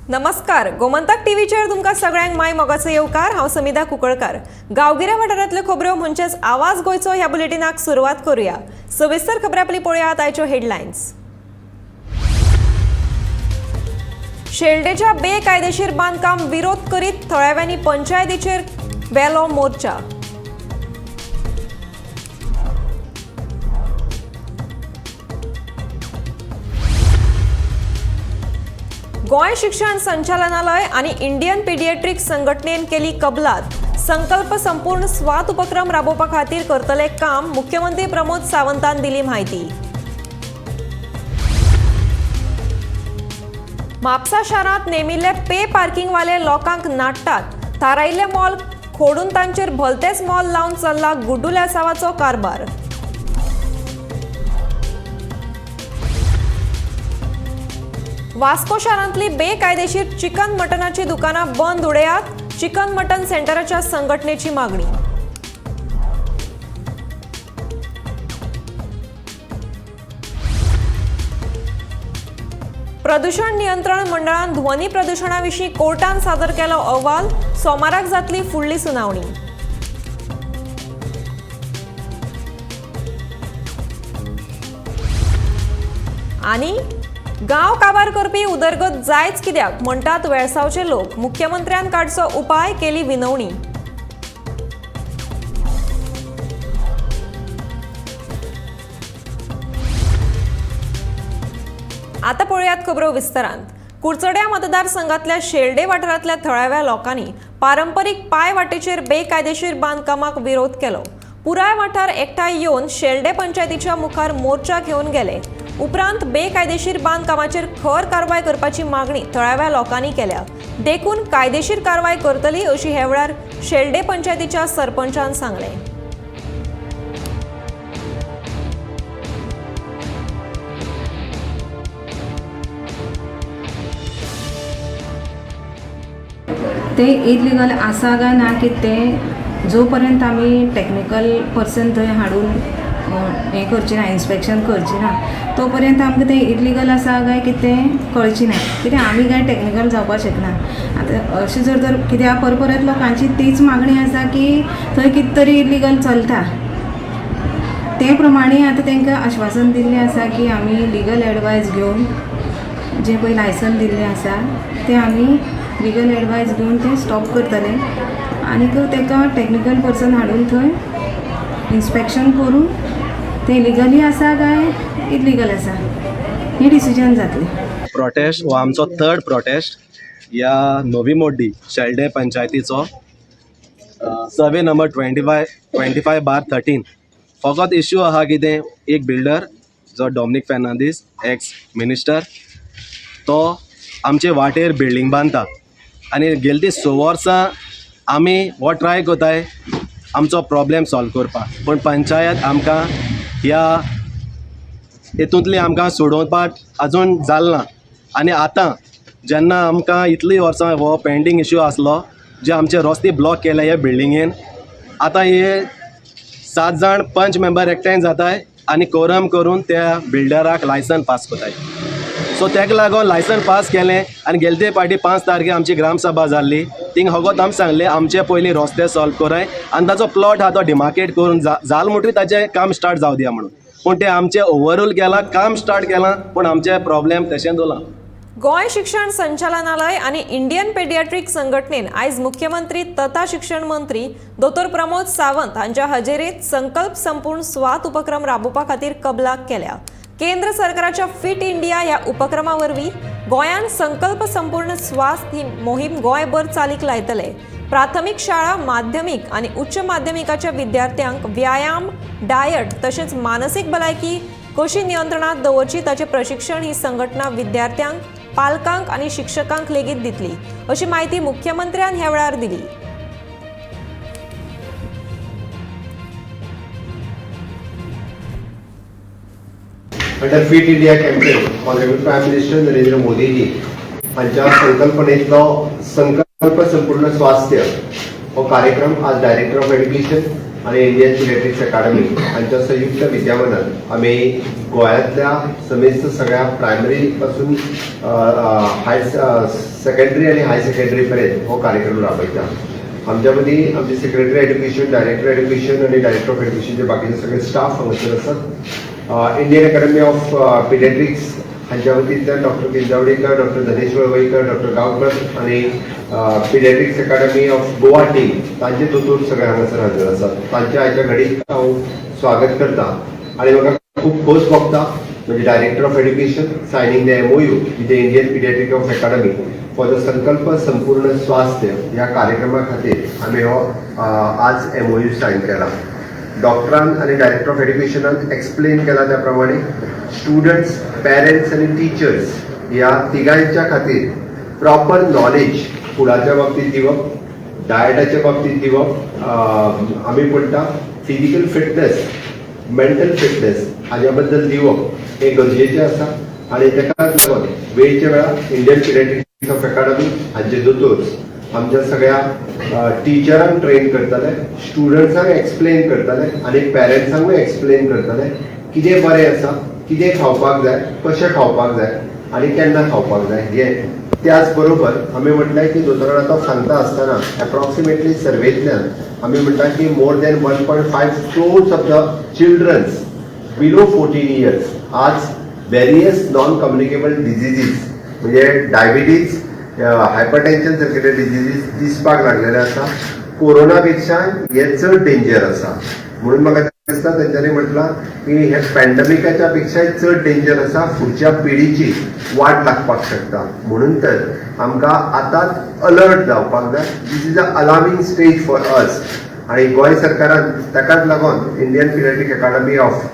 नमस्कार, गोमंतक टीव्हीचेर तुमकां सगळ्यांक माय मोगाचो येवकार. हांव समिधा कुंकळकार. गांवगिऱ्या वाठारांतल्यो खबऱ्यो म्हणजेच आवाज गोंयचो ह्या बुलेटिनाक सुरवात करूया. सविस्तर खबरां पयलीं पळोवया आयच्यो हेडलायन्स. शेल्डेच्या बेकायदेशीर बांदकाम विरोध करीत थळाव्यांनी पंचायतीचेर वेलो मोर्चा. गोंय शिक्षण संचालनालय आणि इंडियन पिडिएट्रिक संघटनेन केली कबलात. संकल्प संपूर्ण स्वात उपक्रम राबोवपा खातीर करतले काम, मुख्यमंत्री प्रमोद सावंतान दिली म्हायती. म्हापसा शारांत नेमिल्ले पे पार्किंगवाले लोकांक नाडटात. थारायिल्ले मॉल खोडून तांचेर भलतेच मॉल लावन चल्ला गुड्डुल्यासावाचो कारभार. वास्को शारांतली बेकायदेशीर चिकन मटनाची दुकानां बंद उडयात, चिकन मटन सेंटराच्या संघटनेची मागणी. प्रदूषण नियंत्रण मंडळान ध्वनी प्रदूषणा विशीं कोर्टान सादर केलो अहवाल. सोमाराक जातली फुडली सुनावणी. आनी गांव काबार करपी उदरगत जायच कित्याक म्हणटात वेळसावचे लोक. मुख्यमंत्र्यान काडचो उपाय, केली विनवणी. आता पळोवयात खबरो विस्तारान. कुडचड्या मतदारसंघातल्या शेल्डे वाठारांतल्या थळाव्या लोकांनी पारंपरीक पांय वाटेचेर बेकायदेशीर बांदकामाक विरोध केलो. पुराय वाठार एकठांय येवन शेल्डे पंचायतीच्या मुखार मोर्चा घेवन गेले. उपरांत बेकायदेशीर बांदकामाचेर खर कारवाय करपाची मागणी थळाव्या लोकांनी केल्या. देखून कायदेशीर कारवाय करतली अशी हे वेळार शेल्डे पंचायतीच्या सरपंचान सांगलें. ते इलिगल आसा काय ना की ते जो पर्यंत आमी टॅक्निकल पर्सन थंय हाडून हें करची ना, इन्स्पेक्शन करची ना, तो पर्यंत आमकां तें इलिगल आसा काय कितें तें कळचें ना. कित्याक आमी काय टॅक्निकल जावपाक शकना. आतां अशें जर तर कित्याक परत परत लोकांची तीच मागणी आसा की थंय कितें तरी इलिगल चलता. ते प्रमाणे आतां तांकां आश्वासन दिल्लें आसा की आमी लिगल एडवायस घेवन जें पळय लायसन दिल्लें आसा तें आमी लिगल एडवायस घेवन तें स्टॉप करतले आनीक ताका टॅक्निकल पर्सन हाडून थंय इन्स्पेक्शन करून तें लिगली आसा काय इलिगल आसा हें डिसिजन जातलें. प्रोटेस्ट हो आमचो थर्ड प्रोटेस्ट ह्या नवी मोड्डी शेल्डे पंचायतीचो सर्वे नंबर 25 25/13. फकत इश्यू आहा कितें, एक बिल्डर जो डॉमनीक फेर्नांदीस एक्स मिनिस्टर तो आमचे वाटेर बिल्डींग बांदता आनी गेली ती 6 वर्सां आमी हो ट्राय करताय आमचो प्रॉब्लेम सॉल्व करपाक, पूण पंचायत आमकां ह्या हितूंतली आमकां सोडोवपाक अजून जालें ना. आनी आतां जेन्ना आमकां इतलीं वर्सां हो पेंडींग इश्यू आसलो जे आमचे रस्ते ब्लॉक केले ह्या बिल्डिंगेन, आतां हे 7 जाण पंच मेंबर एकठांय जाताय आनी कोरम करून त्या बिल्डराक लायसन पास करताय. सो ताका लागून लायसन पास केलें आनी गेले ते फावटी 5 तारखेर आमची ग्रामसभा जाल्ली, थिंग फकत आमी सांगलें आमचे पयलीं रस्ते सॉल्व कराय आनी ताचो प्लॉट आहा तो डिमार्केट करून जाल म्हणटकीर ताचें काम स्टार्ट जावं दिया म्हणून. पूण तें आमचें ओवररूल केलां, काम स्टार्ट केलां, पूण आमचें प्रॉब्लेम तशें दवरलां. गोंय शिक्षण संचालनालय आनी इंडियन पेडियाट्रीक संघटनेन आयज मुख्यमंत्री तथा शिक्षण मंत्री दोतोर प्रमोद सावंत हांच्या हजेरेंत संकल्प संपूर्ण स्वात उपक्रम राबोवपा खातीर कबलात केल्या. केंद्र सरकाराच्या फिट इंडिया ह्या उपक्रमा वरवीं गोंयांत संकल्प संपूर्ण स्वास्थ ही मोहीम गोंयभर चालीक लायतले. प्राथमीक शाळा, माध्यमीक आनी उच्च माध्यमिकाच्या विद्यार्थ्यांक व्यायाम, डायट तशेंच मानसीक भलायकी कशी नियंत्रणांत दवरची ताचें प्रशिक्षण ही संघटना विद्यार्थ्यांक, पालकांक आनी शिक्षकांक लेगीत दितली अशी म्हायती मुख्यमंत्र्यान ह्या वेळार दिली. Under fit India campaign honourable prime minister Narendra Modiji हांच्या संकल्पनेंतलो संकल्प संपूर्ण स्वास्थ्य हो कार्यक्रम आज डायरेक्टर ऑफ एड्युकेशन आनी इंडियन पिडियाट्रिक्स अकादमी हांच्या संयुक्त विद्यमानान आमी गोंयांतल्या समेस्त सगळ्या प्रायमरी पासून हाय सेकंडरी आनी हाय सेकंडरी पर्यंत हो कार्यक्रम राबयता. आमच्या मदीं आमचे सेक्रेटरी एज्युकेशन, डायरेक्टर एज्युकेशन आनी डायरेक्टर ऑफ एज्युकेशनचे बाकीचे सगळे स्टाफ हांगासर आसात. इंडियन अकॅडमी ऑफ पिडियाट्रिक्स हांच्या वतींतल्यान डॉक्टर किंजावडेकर, डॉक्टर धनेश वळवईकर, डॉक्टर गांवकर आनी पिडियाट्रिक्स अकॅडमी ऑफ गोवा टीम तांचे दोतोर सगळे हांगासर हाजीर आसात. तांच्या आयच्या घडीक हांव स्वागत करता आनी म्हाका खूब खोस भोगता म्हणजे Director of Education signing the MOU with the Indian Pediatric of Academy for the संकल्प संपूर्ण स्वास्थ्य ह्या कार्यक्रमा खातीर आमी हो आज एमओयू सायन केला. डॉक्टरान आनी डायरेक्टर ऑफ एज्युकेशनान एक्सप्लेन केला त्या प्रमाणे स्टुडंट्स, पेरंट्स आनी टिचर्स ह्या तिगांच्या खातीर प्रॉपर नॉलेज फुडाच्या बाबतीत दिवप, डायटाच्या बाबतीत दिवप, आमी म्हणटा फिजिकल फिटनेस, मेंटल फिटनेस हाज्या बद्दल दिवप हें गरजेचें आसा. आनी ताकाच लागून वेळच्या वेळार इंडियन पिडियाट्रिक्स ऑफ अकादमी हांचे दोतोर्स आमच्या सगळ्या टिचरांक ट्रेन करताले, स्टुडंट्सांक एक्सप्लेन करताले आनी पेरंट्सांकूय एक्सप्लेन करताले कितें बरें आसा, कितें खावपाक जाय, कशें खावपाक जाय आनी केन्ना खावपाक जाय हें. त्याच बरोबर आमी म्हटलें की दोतोरान आतां सांगता आसतना एप्रॉक्सिमेटली सर्वेंतल्यान आमी म्हणटा की more than 1.5 crores of the childrens below 14 years आज वेरियस नॉन कम्युनिकेबल डिझिजीस म्हणजे डायबिटीज, हायपरटेन्शन सारकेले डिझिजीस दिसपाक लागलेले आसा. कोरोना पेक्षा हे चड डेंजर आसा. म्हणून म्हाका दिसता तेंच्यांनी म्हटलां की हे पॅन्डमिकाच्या पेक्षाय चड डेंजर आसा, फुडच्या पिढीची वाट लागपाक शकता. म्हणून तर आमकां आतांच अलर्ट जावपाक जाय. This is a alarming stage for us. आणि गोंय सरकारान ताकाच लागून इंडियन पिडियाट्रीक अकादमी ऑफ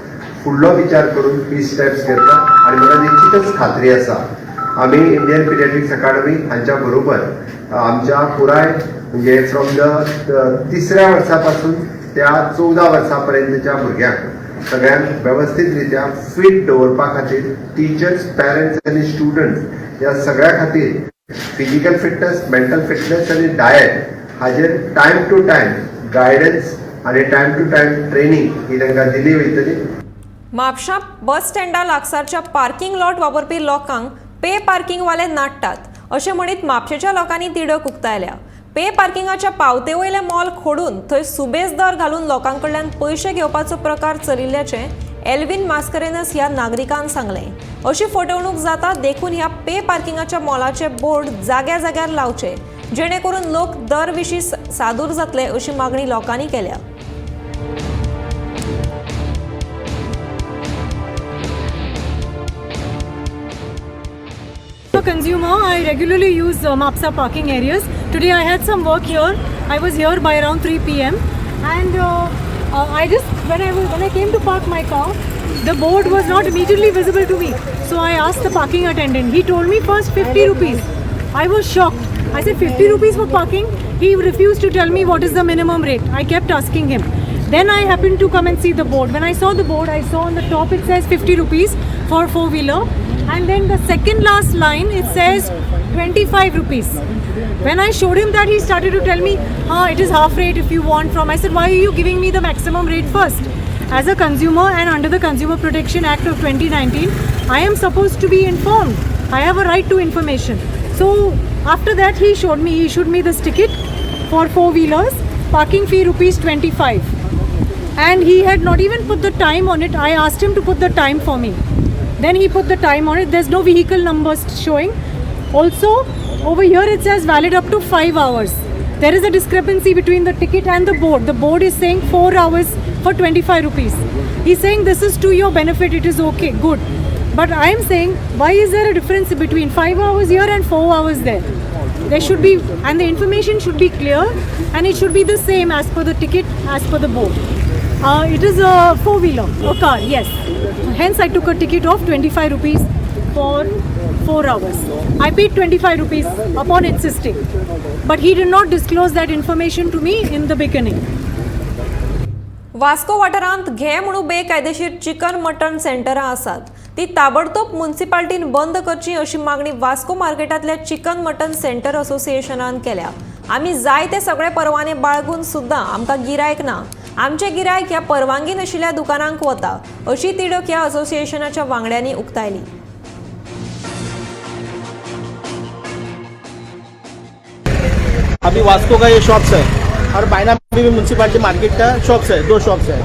फुडलो विचार करून ही स्टेप्स घेतला. आणि म्हाका निश्चितच खात्री आसा, आमी इंडियन पिडियाट्रिक्स अकादमी हांच्या बरोबर आमच्या पुराय म्हणजे फ्रॉम the तिसऱ्या वर्सा पासून त्या 14 वर्सां पर्यंतच्या भुरग्यांक सगळ्यांक वेवस्थीत रित्या फीट दवरपा खातीर टिचर्स, पेरंट्स आनी स्टुडंट्स ह्या सगळ्या खातीर फिजिकल फिटनेस, मेंटल फिटनेस आनी डायट हाजेर टायम टू टायम गायडन्स आनी टायम टू टायम ट्रेनिंग ही तांकां दिली वयतली. म्हापशा बस स्टँडा लागसारच्या पार्किंग लॉट वापरपी लोकांक पे पार्किंगवाले नाडटात अशें म्हणीत म्हापशेच्या लोकांनी तिडक उक्तायल्या. पे पार्किंगाच्या पावते वयलें मोल खोडून थंय सुबेज दर घालून लोकां कडल्यान पयशे घेवपाचो प्रकार चलिल्ल्याचें एल्विन मास्करेनस ह्या नागरिकान सांगलें. अशी फटवणूक जाता देखून ह्या पे पार्किंगाच्या मोलाचे बोर्ड जाग्या जाग्यार लावचे, जेणे करून लोक दर विशीं सादूर जातले अशी मागणी लोकांनी केल्या. A consumer, I regularly use Mapsa parking areas. Today I had some work here. I was here by around 3 p.m. and I just when I came to park my car, the board was not immediately visible to me. So I asked the parking attendant. He told me first 50 rupees. I was shocked. I said, "50 rupees for parking?" He refused to tell me what is the minimum rate. I kept asking him. Then I happened to come and see the board. When I saw the board, I saw on the top it says 50 rupees for four wheeler, and then the second last line it says 25 rupees. When I showed him that, he started to tell me, "Ah, it is half rate if you want from." I said, "Why are you giving me the maximum rate first?" As a consumer and under the Consumer Protection Act of 2019, I am supposed to be informed. I have a right to information. So after that, he showed me, he issued me this ticket for four wheelers, parking fee rupees 25, and he had not even put the time on it. I asked him to put the time for me. Then he put the time on it. There's no vehicle numbers showing. Also, over here it says valid up to 5 hours. There is a discrepancy between the ticket and the board. The board is saying 4 hours for 25 rupees. He's saying this is to your benefit, it is okay, good. But I am saying, why is there a difference between 5 hours here and 4 hours there? There should be, and the information should be clear and it should be the same as per the ticket, as per the board. It is a four wheeler, a car, yes. Hence, I took a ticket of 25 rupees for 4 hours. I paid 25 rupees upon insisting, but he did not disclose that information to me in the beginning. Vasco वाठारांत घे म्हणून बेकायदेशीर chicken mutton सेंटरां आसात, ती ताबडतोब मुन्सिपाल्टीन बंद करची अशी मागणी वास्को मार्केटांतल्या चिकन मटन सेंटर असोसिएशनान केल्या. आमी जाय ते सगळे परवाने बाळगून सुद्दां आमकां गिरायक ना. आमचे गिरायक ह्या परवानगी नाशिल्ल्या दुकानांक वता अशी तिडक ह्या असोसिएशनाच्या वांगड्यांनी उक्तायली. अभी वास्को का ये शॉप्स है और बायना में भी म्यूनसिपाल्टी मार्केट का शॉप्स है, 2 शॉप्स है।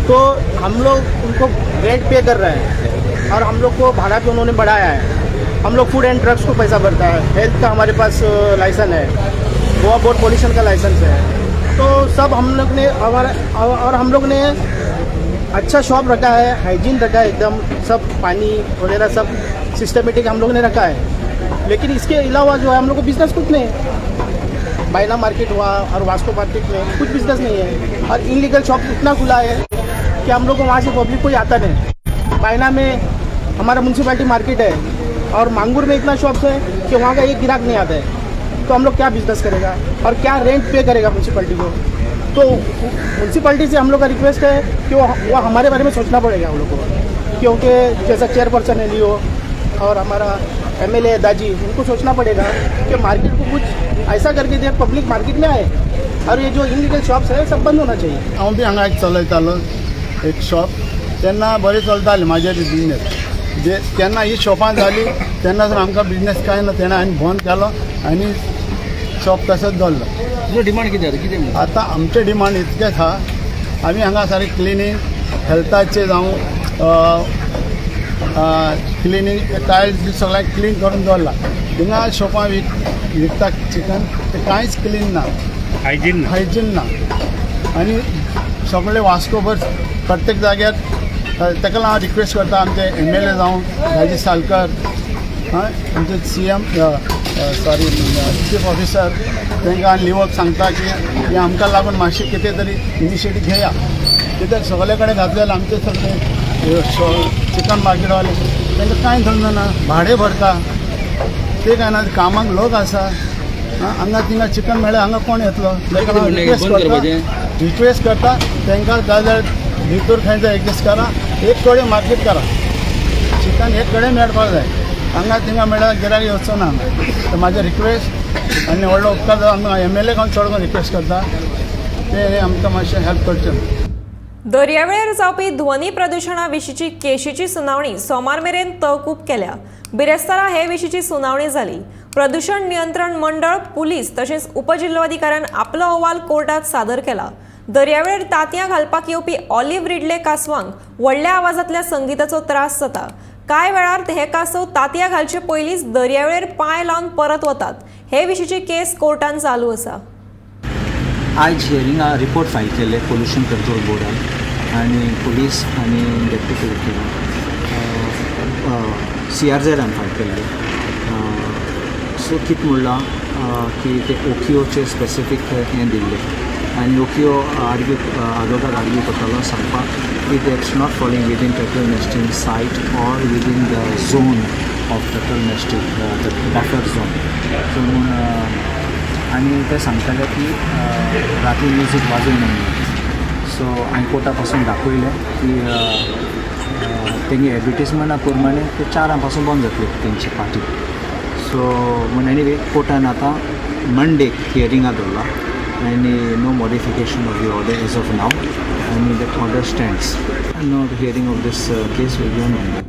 तो हम लोग उनको रेंट पे कर रहे हैं और हम लोग को भाड़ा भी उन्होंने बढ़ाया है। हम लोग फूड एंड ड्रग्स को पैसा भरता है, हेल्थ का हमारे पास लाइसेंस है, गोवा बोर्ड पॉल्यूशन का लाइसेंस है। तो सब हम लोग ने हमारा और हम लोग ने अच्छा शॉप रखा है, हाइजीन रखा है एकदम, सब पानी वगैरह सब सिस्टमेटिक हम लोग ने रखा है। लेकिन इसके अलावा जो है हम लोग को बिज़नेस कुछ नहीं है। बायना मार्केट हुआ और वास्को मार्केट में कुछ बिजनेस नहीं है और इनलीगल शॉप इतना खुला है कि हम लोग को वहाँ से पब्लिक कोई आता नहीं। बायना में हमारा म्यूनसिपाल्टी मार्केट है और मांगूर में इतना शॉप्स है कि वहाँ का एक गिराक नहीं आता है। तो हम लोग क्या बिजनेस करेगा और क्या रेंट पे करेगा म्यूनसिपाल्टी को? तो म्यूनसिपाल्टी से हम लोग का रिक्वेस्ट है कि वो हमारे बारे में सोचना पड़ेगा हम लोग को, क्योंकि जैसा चेयरपर्सन है लियो और हमारा एमएलए दाजी, उनको सोचना पड़ेगा कि मार्केट को कुछ ऐसा करके दे पब्लिक मार्केट में आए और ये जो इनलीगल शॉप्स है सब बंद होना चाहिए। हांव बी हांगा एक चलयतालो एक शॉप, तेन्ना बरें चलतालें म्हाजें बिजनेस। जे तेन्ना ही शॉपां जाली तेन्ना सावन आमकां बिजनेस कांय ना, तेणें हांवें बंद केलो आनी शॉप तसोच दवरलो। तुजो डिमांड कितें आतां कितें? आतां आमचें डिमांड इतकेंच आहा, आमी हांगा सारकें क्लिनींग हेल्थाचें जावं क्लिनींग टायल्स बी सगळें क्लीन करून दवरलां। हिंगा शॉपां विकता चिकन तें कांयच क्लीन ना, हायजीन ना, हायजीन ना आनी सगळे वास्कोभर प्रत्येक जाग्यार। ताका लागून हांव रिक्वेस्ट करता आमचे एमएलए जावं राजेश सालकर, आमचे CM sorry chief officer, तांकां लिवप सांगता की हें आमकां लागून मातशें कितें तरी इनिशिएटीव घेया। कित्याक सगळे कडेन घातले जाल्यार आमचे सगळे चिकन मार्केटवाले तांकां कांय धंदो ना, भाडें भरता ते काय ना, कामाक लोक आसा। हांगा थिंगा चिकन मेळ्ळें हांगा कोण येतलो? रिक्वेस्ट करता, रिक्वेस्ट करता तांकां, जाय जाल्यार भितर खंय जाय एडजस्ट करा, एक कडेन मार्केट करा, चिकन एक कडेन मेळपाक जाय, हांगा थिंगा मेळ्ळ्यार गिरायक येवचो ना हांगा। तर म्हाजें रिक्वेस्ट आनी व्हडलो उपकार जाता आमकां एमएलए हांव चड करून रिक्वेस्ट करता ते आमकां मातशें हेल्प करचें। दर्यावेळेर जावपी ध्वनी प्रदुशणा विशींची केशीची सुनावणी सोमार मेरेन तहकूब केल्या. बिरेस्तारा हे विशींची सुनावणी जाली. प्रदुशण नियंत्रण मंडळ, पुलीस तशेंच उपजिल्लोधिकाऱ्यान आपलो अहवाल कोर्टात सादर केला. दर्यावेळेर तांतयां घालपाक येवपी ऑलिव्ह रिडले कासवांक व्हडल्या आवाजांतल्या संगिताचो त्रास जाता. कांय वेळार हे कासव तांतयां घालचे पयलींच दर्यावेळेर पांय लावन परत वतात. हे विशींची केस कोर्टान चालू आसा. आयज हियरिंगा रिपोर्ट फायल केल्ले पोल्युशन कंट्रोल बोर्डान आनी पुलीस आनी डेप्युटी कलेक्टरान सीआरझेडान फायल केल्ले. सो कितें म्हणलां की ते ओकिओचे स्पेसिफीक हें दिल्लें आनी ओकिओ आर्ग्यू आदवोगाद आर्ग्यू करतालो सांगपाक की that's not falling within turtle nesting site or within the zone of turtle nesting, the buffer zone. So म्हूण आनी ते सांगताले की राती म्युजीक वाजोवंक मेळना. सो हांवें कोर्टा पासून दाखयलें की तेंगे एडवर्टीजमेंटा प्रमाणे ते 4 पासून बंद जातली तेंची पार्टी. सो म्हूण एनिवे कोर्टान आतां मंडे हियरिंगा दवरला आनी no modification of the order as of now आनी that order stands. No hearing of this case will be on Monday.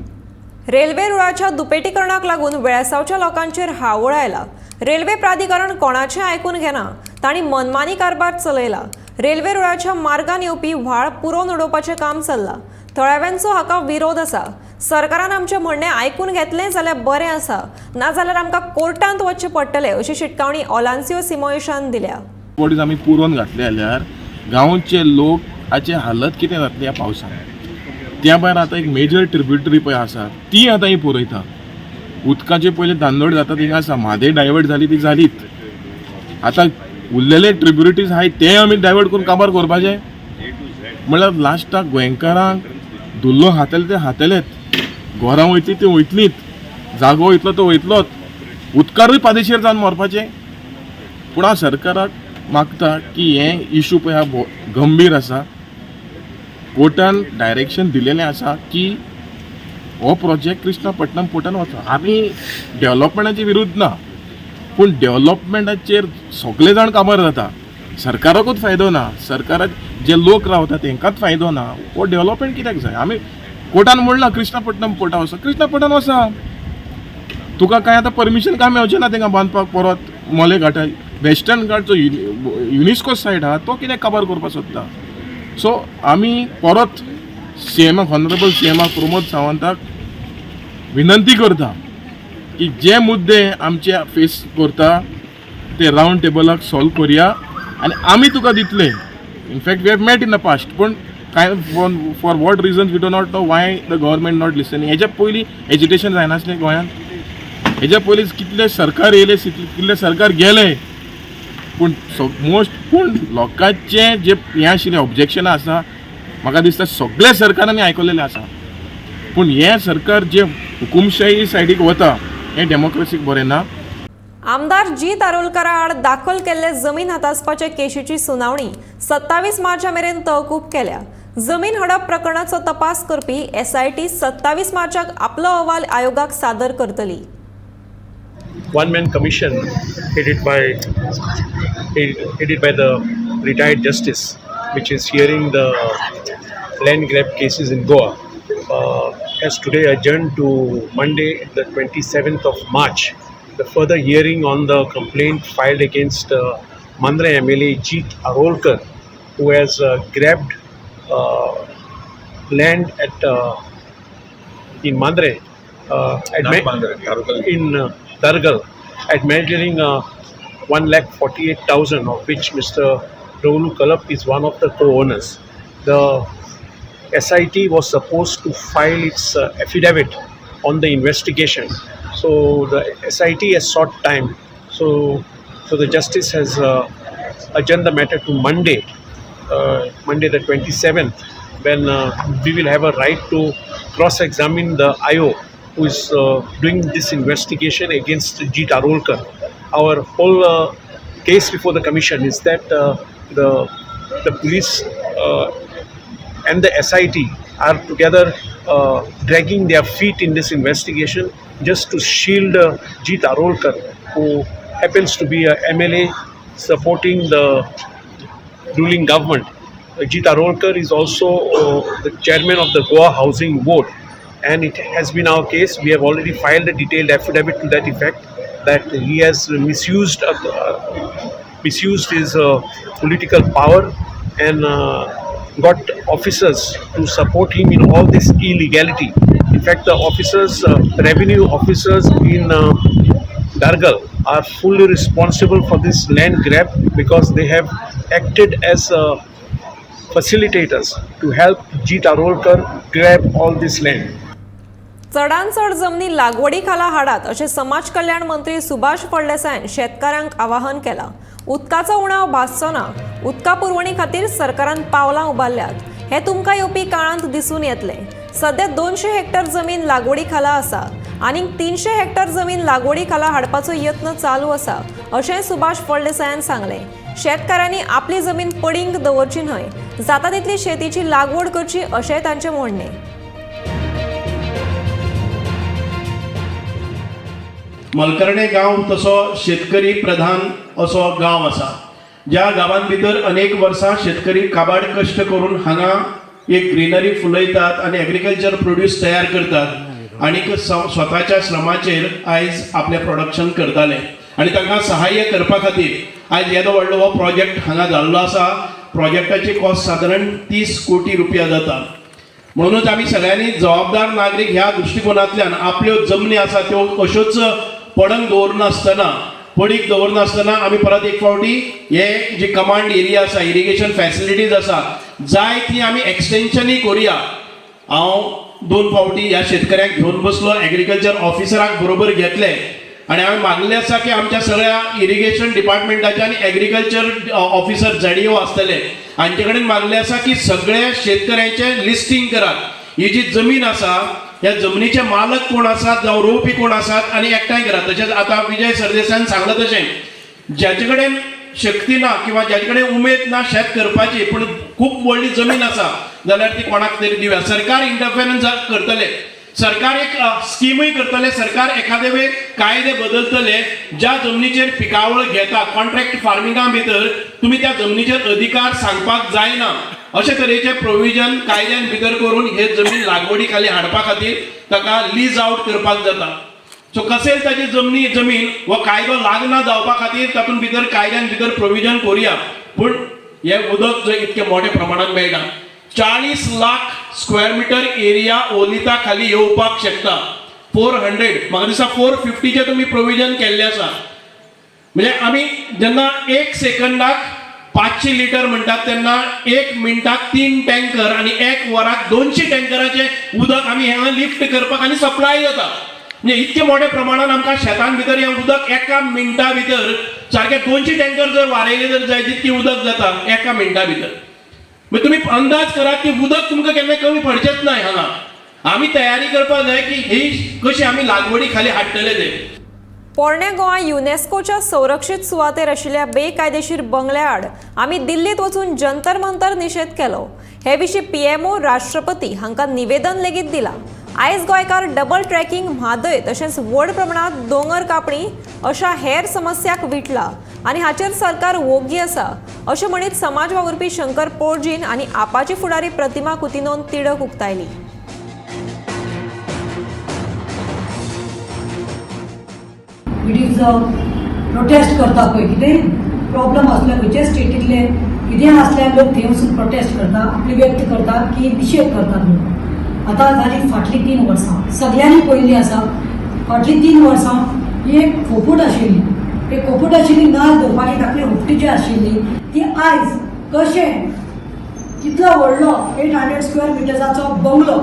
Railway रुळाच्या दुपेटीकरणाक लागून वेळसावच्या लोकांचेर हावळ आयला. रेल्वे प्राधिकरण कोणाचें आयकून घेना, तांणी मनमानी कारभार चलयला. रेल्वे रुळाच्या मार्गान येवपी व्हाळ पुरोवन उडोवपाचें काम चल्लां. थळाव्यांचो हाका विरोध आसा. सरकारान आमचें म्हणणें आयकून घेतलें जाल्यार बरें आसा, नाजाल्यार आमकां कोर्टांत वचचें पडटलें अशी शिटकावणी ओलान्सियो सिमोयशान दिल्या. बॉडीज आमी पुरोवन घातले जाल्यार गांवचे लोक हाचे हालत कितें जातली ह्या पावसान? त्या भायर आतां एक मेजर ट्रिब्युटरी पळय आसा ती आतां ही पुरयता. उदकाचे पयले धांदोड जाता थिंगा आसा, म्हादय डायवर्ट जाली ती जालीच, आतां उरलेले ट्रिब्युटरीज आहाय ते आमी डायवर्ट करून काबार करपाचे म्हणल्यार लास्टाक गोंयकारांक धुल्लो खातले ते खातलेच, घरां वयतली ती वयतलीच, जागो वयतलो तो वयतलोच, उदकारूय पादेशेर जावन मरपाचें. पूण हांव सरकाराक मागता की हें इशू पळय हा गंभीर आसा. कोर्टान डायरेक्शन दिलेलें आसा की हो प्रोजेक्ट कृष्णापट्टणम पोर्टान वता. आमी डेवलपमेंटाचे विरुद्ध ना, पूण डेवलपमेंटाचेर सगळे जाण काबार जाता, सरकाराकूच फायदो ना. सरकाराक जे लोक रावता तेंकांच फायदो ना, हो डेवलपमेंट कित्याक जाय? आमी कोर्टान म्हणलां कृष्णापट्टणम पोर्टा वचा, कृष्णापट्टणम वचा, तुका काय आतां परमिशन काय मेळचें ना तेंकां बांदपाक परत मोले घाटा. वेस्टर्न घाट जो युनिस्को सायट आहा तो कित्याक काबार करपाक सोदता? सो आमी परत सीएमाक, ऑनरेबल सीएमाक प्रमोद सावंताक विनंती करता की जे मुद्दे आमचे फेस करता ते रावंड टेबलाक सॉल्व करुया आनी आमी तुका दितले. In fact we have met in the past, पूण कांय for what reasons we do not know why the government not listening. हेच्या पयलीं एजिटेशन जायनासलें गोंयांत, हेच्या पयलीं कितले सरकार येयले, कितले सरकार गेले, पूण मोस्ट पूण लोकांचें जे हें आशिल्लें ऑब्जेक्शनां आसा, म्हाका दिसता सगळ्या सरकारांनी आयकलेलें आसा. पूण हें सरकार जे हुकुमशाही सायडीक वता हें डेमोक्रेसीक बरें ना. आमदार जीत आरोलकारा आड दाखल केल्ले जमीन हातासपाचे केशीची सुनावणी 27 मार्चा मेरेन तहकूब केल्या. जमीन हडप प्रकरणाचो तपास करपी एसआयटी 27 मार्चाक आपलो अहवाल आयोगाक सादर करतली. One man commission headed by the retired justice, which is hearing the land grab cases in Goa, has today adjourned to Monday, the 27th of March, the further hearing on the complaint filed against Mandrem MLA Jeet Arolkar, who has grabbed land at in Mandrem, at in Dargal, at measuring 1,48,000, of which Mr. Rahul Kalap is one of the co-owners. The SIT was supposed to file its affidavit on the investigation. So the SIT has sought time. So the justice has adjourned the matter to Monday the 27th, when we will have a right to cross-examine the IO who is doing this investigation against Jeet Arolkar. Our whole case before the commission is that the police and the SIT are together dragging their feet in this investigation just to shield Jeet Arolkar, who happens to be a MLA supporting the ruling government. Jeet Arolkar is also the chairman of the Goa Housing Board, and it has been our case. We have already filed a detailed affidavit to that effect that he has misused his political power and got officers to support him in all this illegality. In fact, the officers, revenue officers in Dargal are fully responsible for this land grab because they have acted as facilitators to help Jeet Arolkar grab all this land. चडान चड जमनी लागवडी खाला हाडात अशें समाज कल्याण मंत्री सुभाष फळदेसायान शेतकारांक आवाहन केलां. उदकाचो उणाव भासचो ना. उदका पुरवणी खातीर सरकारान पावलां उबारल्यात, हें तुमकां येवपी काळांत दिसून येतलें. सध्या 200 हेक्टर जमीन लागवडी खाला आसा, आनीक 300 हेक्टर जमीन लागवडी खाला हाडपाचो यत्न चालू आसा अशें सुभाष फळदेसायान सांगलें. शेतकारांनी आपली जमीन पडींग दवरची न्हय, जाता तितली शेतीची लागवड करची अशेंय तांचें म्हणणें. मलकर्णे गांव तसो शेतकरी प्रधान असो गांव आसा, ज्या गांवान भितर अनेक वर्सां शेतकरी काबाड कश्ट करून हांगा एक ग्रिनरी फुलयतात आनी एग्रीकल्चर प्रोड्यूस तयार करतात आनीक स्वताच्या श्रमाचेर आयज आपलें प्रोडक्शन करताले आनी तांकां सहाय्य करपा खातीर आयज येदो व्हडलो हो प्रोजेक्ट हांगा जाल्लो आसा. प्रोजेक्टाची कॉस्ट सादारण 30 कोटी रुपया जाता. म्हणूनच आमी सगळ्यांनी जबाबदार नागरीक ह्या दृश्टिकोनांतल्यान आपल्यो जमनी आसा त्यो कश्योच पडंग दवरनासतना, पडीक दवरनासतना आमी परत एक फावटी हे जी कमांड एरिया आसा, इरिगेशन फॅसिलिटीज आसा, जाय ती आमी एक्सटेन्शनूय करुया. हांव 2 फावटी ह्या शेतकऱ्यांक घेवन बसलो, एग्रीकल्चर ऑफिसराक बरोबर घेतले आनी हांवें मागलें आसा की आमच्या सगळ्या इरिगेशन डिपार्टमेंटाचे आनी एग्रीकल्चर ऑफिसर ZDO आसतले हांचे कडेन मागलें आसा की सगळ्या शेतकऱ्यांचें लिस्टींग करात. ही जी जमीन आसा ह्या जमनीचे मालक कोण आसात जावं रोवपी कोण आसात आनी एकठांय करात. तशेंच आतां विजय सरदेसायान सांगलां तशें ज्याचे कडेन शक्ती ना किंवा ज्याचे कडेन उमेद ना शेत करपाची पूण खूब व्हडली जमीन आसा जाल्यार ती कोणाक तरी दिवया. सरकार इंटरफेरन्स करतले, सरकार एक स्किमूय करतले, सरकार एखादे वेळ कायदे बदलतले. ज्या जमनीचेर पिकावळ घेता कॉन्ट्रॅक्ट फार्मिंगा भितर तुमी त्या जमनीचेर अधिकार सांगपाक जायना. अशे तरेचे प्रोविजन कायद्यान भितर करून हे जमीन लागवडी खाली हाडपा खातीर ताका लीज आवट करपाक जाता. सो कसेल ताची जमीन हो कायदो लागना जावपा खातीर तातूंत भितर कायद्यान भितर प्रोविजन करुया. पूण हे उदक जंय इतके मोठ्या प्रमाणात मेळटा, 40 लाख स्क्वेअर मिटर एरिया ओलिता खाली येवपाक शकता. 400, म्हाका दिसता 450चें तुमी प्रोविजन केल्लें आसा. म्हणजे आमी जेन्ना एक सेकंदाक 500 लिटर म्हणटात तेन्ना एक मिनटाक 3 टँकर आनी एक वराक 200 टँकराचें उदक आमी हांगा लिफ्ट करपाक आनी सप्लाय जाता. म्हणजे इतके मोठ्या प्रमाणान आमकां शेतान भितर हें उदक एका मिनटा भितर सारकें 200 टँकर जर वारयले जर जाय जितकी उदक जाता एका मिनटा भितर. म्हणजे तुमी अंदाज करात की उदक तुमकां केन्ना कमी पडचेंच ना. हांगा आमी तयारी करपाक जाय की ही कशी आमी लागवडी खाली हाडटले ते. पोरण्या गोवा युनेस्कोच्या संरक्षीत सुवातेर आशिल्ल्या बेकायदेशीर बंगल्या आड आमी दिल्लीत वचून जंतर मंतर निशेध केलो. हे विशीं पीएमओ राष्ट्रपती हांकां निवेदन लेगीत दिलां. आयज गोंयकार डबल ट्रॅकिंग, म्हादय तशेंच व्हड प्रमाणांत दोंगर कापणी अशा हेर समस्याक विटला आनी हाचेर सरकार वोगी आसा अशें म्हणीत समाज वावुरपी शंकर पोळजीन आनी आपाची फुडारी प्रतिमा कुतिनोन तिडक उक्तायली. It is protest करता पळय, कितेंय प्रॉब्लम आसल्यार खंयच्याय स्टेटींतले कितेंय आसल्यार लोक थंय वचून प्रोटेस्ट करता, आपली व्यक्त करता की निशेध करतात म्हणून. आतां जाली फाटलीं 3 वर्सां सगळ्यांनी पळयल्ली आसा. फाटलीं 3 वर्सां ही एक खोपूट आशिल्ली, एक खोपूट आशिल्ली नाल धरपाची धाकली हुपटी जी आशिल्ली ती आयज कशें कितलो व्हडलो 800 स्क्वेअर मिटर्साचो बंगलो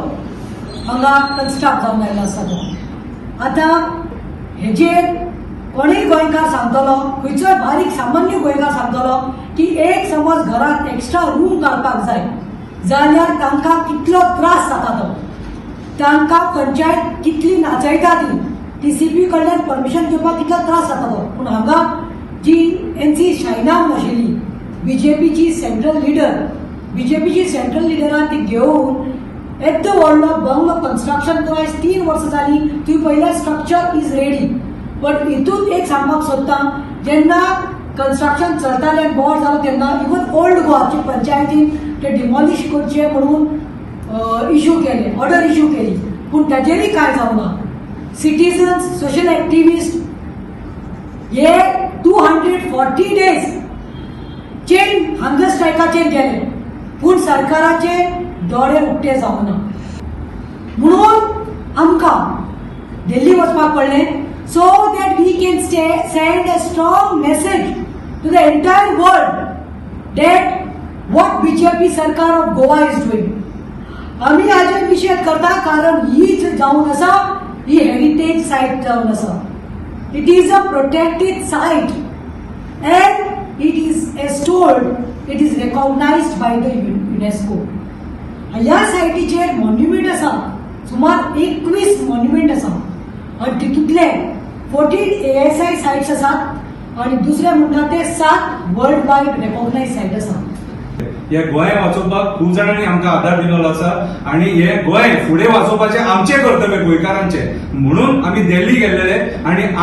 हांगा कन्स्ट्रक्ट जावन आयलो आसा तो. आतां हेजेर कोणूय गोंयकार सांगतलो, खंयचोय बारीक सामान्य गोंयकार सांगतलो की एक समज घरांत एक्स्ट्रा रूम काडपाक जाय जाल्यार तांकां कितलो त्रास जाता तो, तांकां पंचायत कितली नाचयता ती, टीसीपी कडल्यान परमिशन घेवपाक कितलो त्रास जाता तो. पूण हांगा जी एनसी शायना आशिल्ली बीजेपीची सेंट्रल लिडर, बीजेपीची सेंट्रल लिडरान ती घेवन येद्दो व्हडलो बंगलो कन्स्ट्रक्शन करून आयज 3 वर्सां जालीं. तुवें पळयल्यार स्ट्रक्चर is ready. But हितून एक सांगपाक सोदता, जेन्ना कन्स्ट्रक्शन चलतालें आनी बोर जालो तेन्ना इवन ओल्ड गोवाची पंचायतीन ते डिमॉलिश करचे म्हणून इशू केले, ऑर्डर इशू केली, पूण ताजेरय कांय जावना. सिटीजन्स, सोशल एक्टिविस्ट हे 240 डेज चेन हंगर स्ट्रायकाचेर गेले, पूण सरकाराचे दोळे उक्ते जावना. म्हणून आमकां दिल्ली वचपाक पडलें so that we can send a strong message to the entire world that what BJP sarkar of Goa is doing. आमी हाजेर निशेध करता कारण ही जावन आसा ही हेरिटेज सायट जावन आसा. It is a protected site and it is as told it is recognised by the UNESCO. ह्या सायटीचेर मॉन्युमेंट आसा, सुमार 21 मॉन्युमेंट आसा आनी तितूंतले 14 ASI sites आसात आनी दुसरे म्हणटा ते 7 वर्ल्ड वायड रेकॉग्नायज सायट आसा. हे गोंय वाचोवपाक खूब जाणांनी आमकां आदार दिलेलो आसा आनी हे गोंय फुडें वाचोवपाचें आमचें कर्तव्य गोंयकारांचें, म्हणून आमी दिल्ली गेल्लेले आनी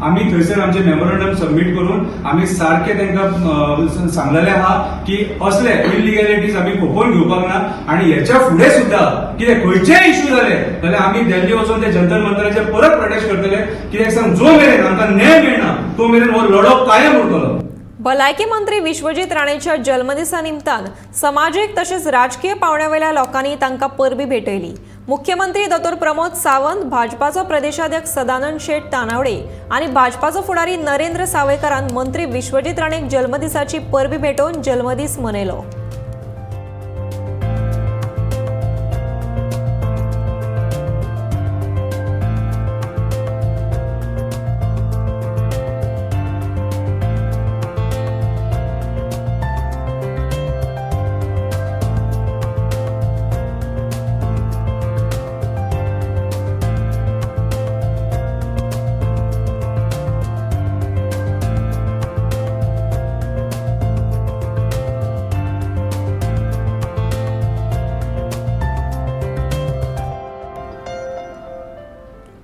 आमी थंयसर आमचें मेमोरंडम सबमीट करून आमी सारकें तांकां सांगलेलें आहा की असले इलिगॅलिटीज आमी खोपोवन घेवपाक ना आनी हेच्या फुडें सुद्दां कितें खंयचेय इश्यू जाले जाल्यार आमी दिल्ली वचून ते जंतर मंतराचेर परत प्रोटेस्ट करतले. कित्याक सांग, जो मेरेन आमकां न्याय मेळना तो मेरेन हो लढो कायम उरतलो. भलायकी मंत्री विश्वजीत राणेच्या जल्मदिसा निमतान समाजीक तशेंच राजकीय पावंड्यावेल्या लोकांनी तांकां परबी भेटयली. मुख्यमंत्री दोतोर प्रमोद सावंत, भाजपाचो प्रदेशाध्यक्ष सदानंद शेट तानावडे आनी भाजपाचो फुडारी नरेंद्र सावयकारान मंत्री विश्वजीत राणेक जल्मदिसाची परबी भेटोवन जल्मदीस मनयलो.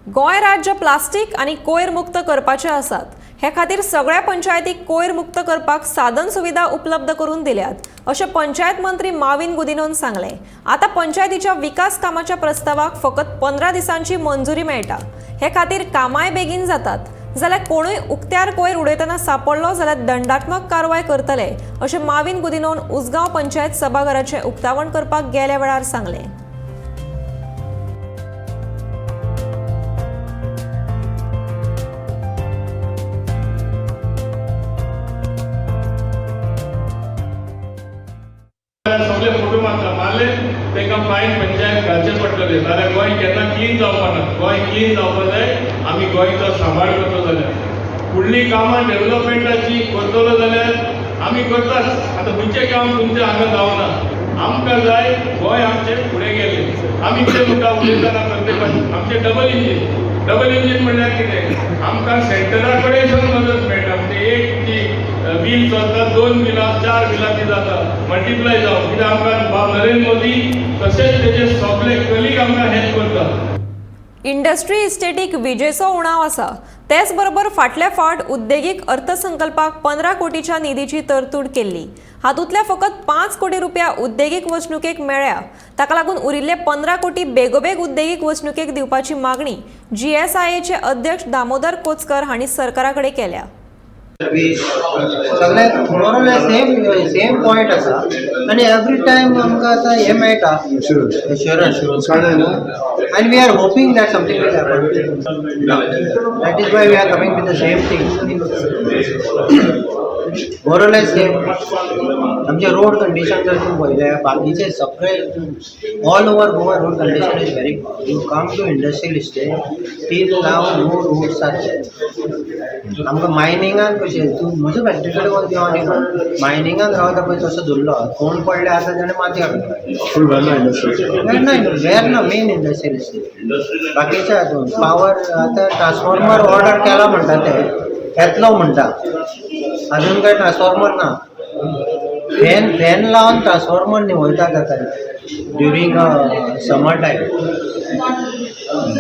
गोंय राज्य प्लास्टीक आनी कोयर मुक्त करपाचे आसात. हे खातीर सगळ्या पंचायतीक कोयर मुक्त करपाक साधन सुविधा उपलब्ध करून दिल्यात अशें पंचायत मंत्री माविन गुदिन्होन सांगलें. आतां पंचायतीच्या विकास कामाच्या प्रस्तावाक फकत 15 दिसांची मंजुरी मेळटा. हे खातीर कामाय बेगीन जातात. जाल्यार कोणूय उक्त्यार कोयर उडयतना सापडलो जाल्यार दंडात्मक कारवाय करतले अशें माविन गुदिन्होन उसगांव पंचायत सभाघराचें उक्तावण करपाक गेल्या वेळार सांगलें. सगळे फोटो मारता मारले तांकां फायन पंचायत घालचें पडटलें. नाल्यार गोंय केन्ना क्लीन जावपा ना. गोंय क्लीन जावपा जाय. आमी गोंयचो सांबाळ करतलो जाल्यार फुडलीं कामां डेव्हलपमेंटाची करतलो जाल्यार आमी करताच. आतां खंयचें काम तुमचें हांगा जावना. आमकां जाय गोंय आमचें फुडें गेलें. आमी कितें म्हणटा उलयतना प्रत्येकान आमचें डबल इंजीन. डबल इंजीन म्हणल्यार कितें, आमकां सेंटरा कडेन मदत मेळटा. म्हणजे एक ती बील चलता, 2 बिलां 4 बिलां ती जाता मल्टिप्लाय जावन. कित्याक आमकां नरेंद्र मोदी तशेंच तेजे सगळे कलीग आमकां हेल्प करता. इंडस्ट्री इस्टेटीक विजेचो उणाव आसा. तेच बरोबर फाटल्या फावट उद्देगीक अर्थसंकल्पाक 15 कोटीच्या निधीची तरतूद केल्ली. हातूंतल्या फकत 5 कोटी रुपया उद्देगीक वसणुकेक मेळ्ळ्या. ताका लागून उरिल्ले 15 कोटी बेगोबेग उद्देगीक वसणुकेक दिवपाची मागणी जीएसआयएचे अध्यक्ष दामोदर कोचकर हांणी सरकारा कडेन केल्या. सगळे more or less same point आसा आनी एवरी टायम आमकां आतां हें मेळटा एश्युरन्स आनी we are hoping that something will happen. That is why we are coming with the same thing more or less same. आमचे रोड कंडिशन जर तूं पळयलें बाकीचे सगळे all over Goa road condition is very good. You come to industrial estate till now no roads are there. आमकां मायनिंगान कशें तूं म्हज्या फॅक्टरी कडेन वच देंवन मायनिंगान रावता पळय तसो धरलो कोण पडले आसा ताणें माती हाडून Verna Verna main industrial estate. बाकीच्या हातून पावर आतां ट्रान्सफॉर्मर ऑर्डर केला म्हणटा ते येतलो म्हणटा अजून काय ट्रान्सफॉर्मर ना. फॅन फॅन लावन ट्रान्सफॉर्मर निवयतात आतां during summer time.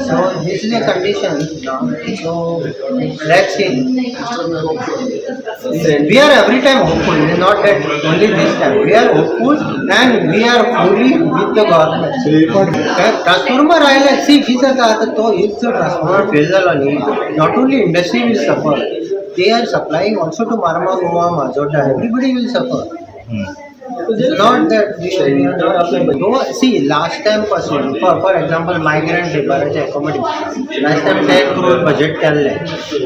So this is a condition now. So let's see. We are every time hopeful, not that only this time. We are hopeful and we are fully with the government. Transformer आयले C कितें जाता आतां तो if जो transformer fail जालो न्ही not only industry will suffer, they are supplying also to Marmagoa, Majorda, everybody will suffer. It's not that we are not. See, last time पासून for example migrant लेबराचे accommodation last time 10 crore budget केल्लें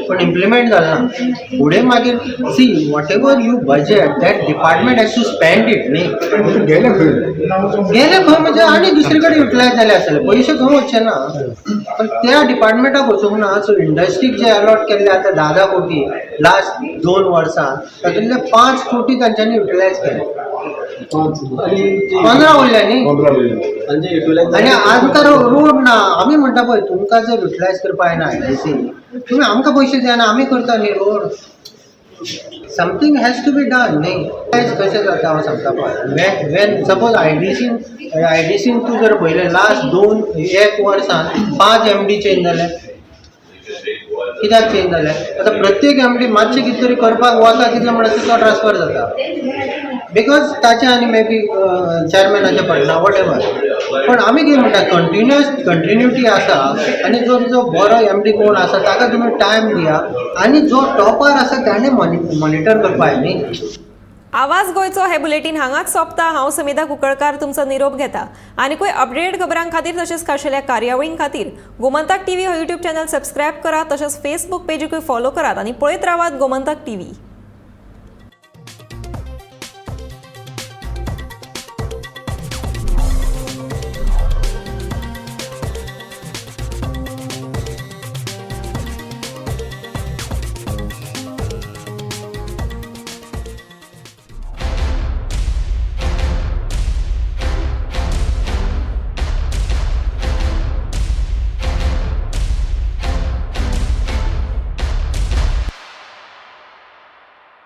पण implement जालें ना. फुडें मागीर see whatever you budget that department has to spend it न्ही. गेले खंय गेले खंय म्हणजे आनी दुसरे कडेन युटिलायज जाले आसतले पयशे खंय वचचे ना पण त्या डिपार्टमेंटाक वचूंक ना. सो इंडस्ट्रीक जे अलॉट केल्ले आतां 10-10 कोटी लास्ट 2 वर्सां तातूंतले 5 कोटी तांच्यांनी युटिलायज केले. 15 उरले न्ही आनी आमकां रोड ना. आमी म्हणटा पळय तुमकां जर युटिलायज करपाक जायना आयडीसी तुमी आमकां पयशे दिना आमी करता न्ही road. Something has to be done न्ही. कशें जाता हांव सांगता पळय when suppose आयडीसीन तूं जर पळयलें लास्ट 2-1 वर्सान 5 MD change जाले. कित्याक चेंज जाले आतां प्रत्येक MD मातशें कितें तरी करपाक वता तितलें म्हणल्यार तो ट्रान्सफर जाता because ताचें आनी मे बी चॅरमॅनाचें पडना what ever. पण आमी कितें म्हणटा कंटिन्युअस कंटिन्युटी आसा आनी जो जो बरो MD कोण आसा ताका तुमी टायम दिया आनी जो टॉपर आसा ताणें मॉनिटर करपा जाय न्ही. आवाज गोंयचो हे बुलेटीन हांगाच सोंपता. हांव समिता कुंकळकार तुमचो निरोप घेता. आनीकूय अपडेट खबरां खातीर तशेंच खाशेल्या कार्यावळीं खातीर गोमंतक टीव्ही हो यूट्यूब चॅनल सबस्क्रायब करात तशेंच फेसबूक पेजीकूय फॉलो करात आनी पळयत रावात गोमंतक टीव्ही.